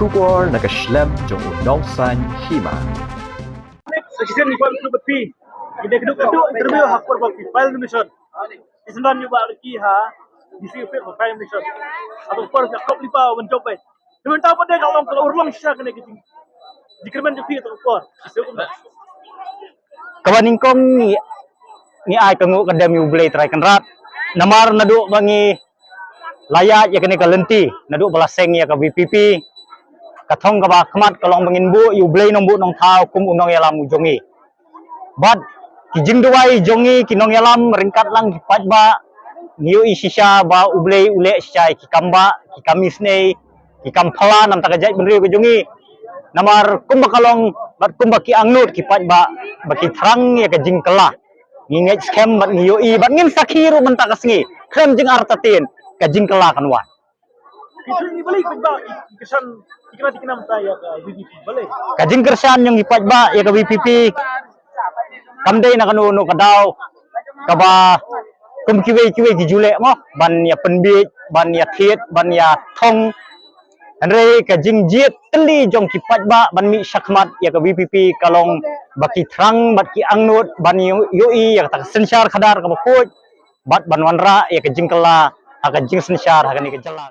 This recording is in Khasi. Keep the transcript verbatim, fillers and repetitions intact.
Khubor na ka shlem jong u nongsaiñ hima. Sa shisien ngi kwah ban kylli bad phi. Ngi dei kynduh kynduh interview ha por ba phi file nomination. Ki synran ïa u Bah Ricky ha D C office ba file nomination. Hato por ba kop lipa ban jop bai. Te mynta pat de ka long ka la urlong shisha kane ka jing, jingkyrmen jong phi hato por. Shisha kumno? Kaba nyngkong ngi, ngi ai ka nguh ka dem ïa U Blei Trai Kynrad. Namar naduh ba ngi la ïaid ïa kane ka lynti, naduh ba la seng ïa ka V P P, ka thong kaba khmat ka long ba ngin buh ïa U Blei Nongbuh Nongthaw kum u nongïalam u jong ngi. Bad ki jingduwai jong ngi ki nongïalam ryngkat lang ki paidbah, ngi ïohi shisha ba U Blei u leh shisha ïa ki kam bah, ki kam isynei, ki kam phylla na ka bynta ka jaitbynriew ka jong ngi. Namar kumba ka long bad kumba ki angnud ki paidbah ba ki thrang ïa ka jingkylla, ngi ngeit skhem bad ngi ïohi bad ngin sakhi ruh mynta ka sngi, khlem jingartatien ka jingkylla kan wan. Ki jingïohi balei ki paidbah ki kyrshan, ki kyrshan, ki kyrshan ïa ka V P P balei? Ka jingkyrshan jong ki paidbah ïa ka V P P kam dei na kano kano ka daw kaba kum kiwei kiwei ki ju leh mo, ban ïa pynbiej, ban ïa thied, ban ïa thong. Hynrei ka jingjied tylli jong ki paidbah ban mih shakhmat ïa ka V P P ka long ba ki thrang bad ki angnud ban ïohi ïa kata ka synshar khadar kaba khuid bad ban wanrah ïa ka jingkylla ha ka jingsynshar ha kane ka jylla.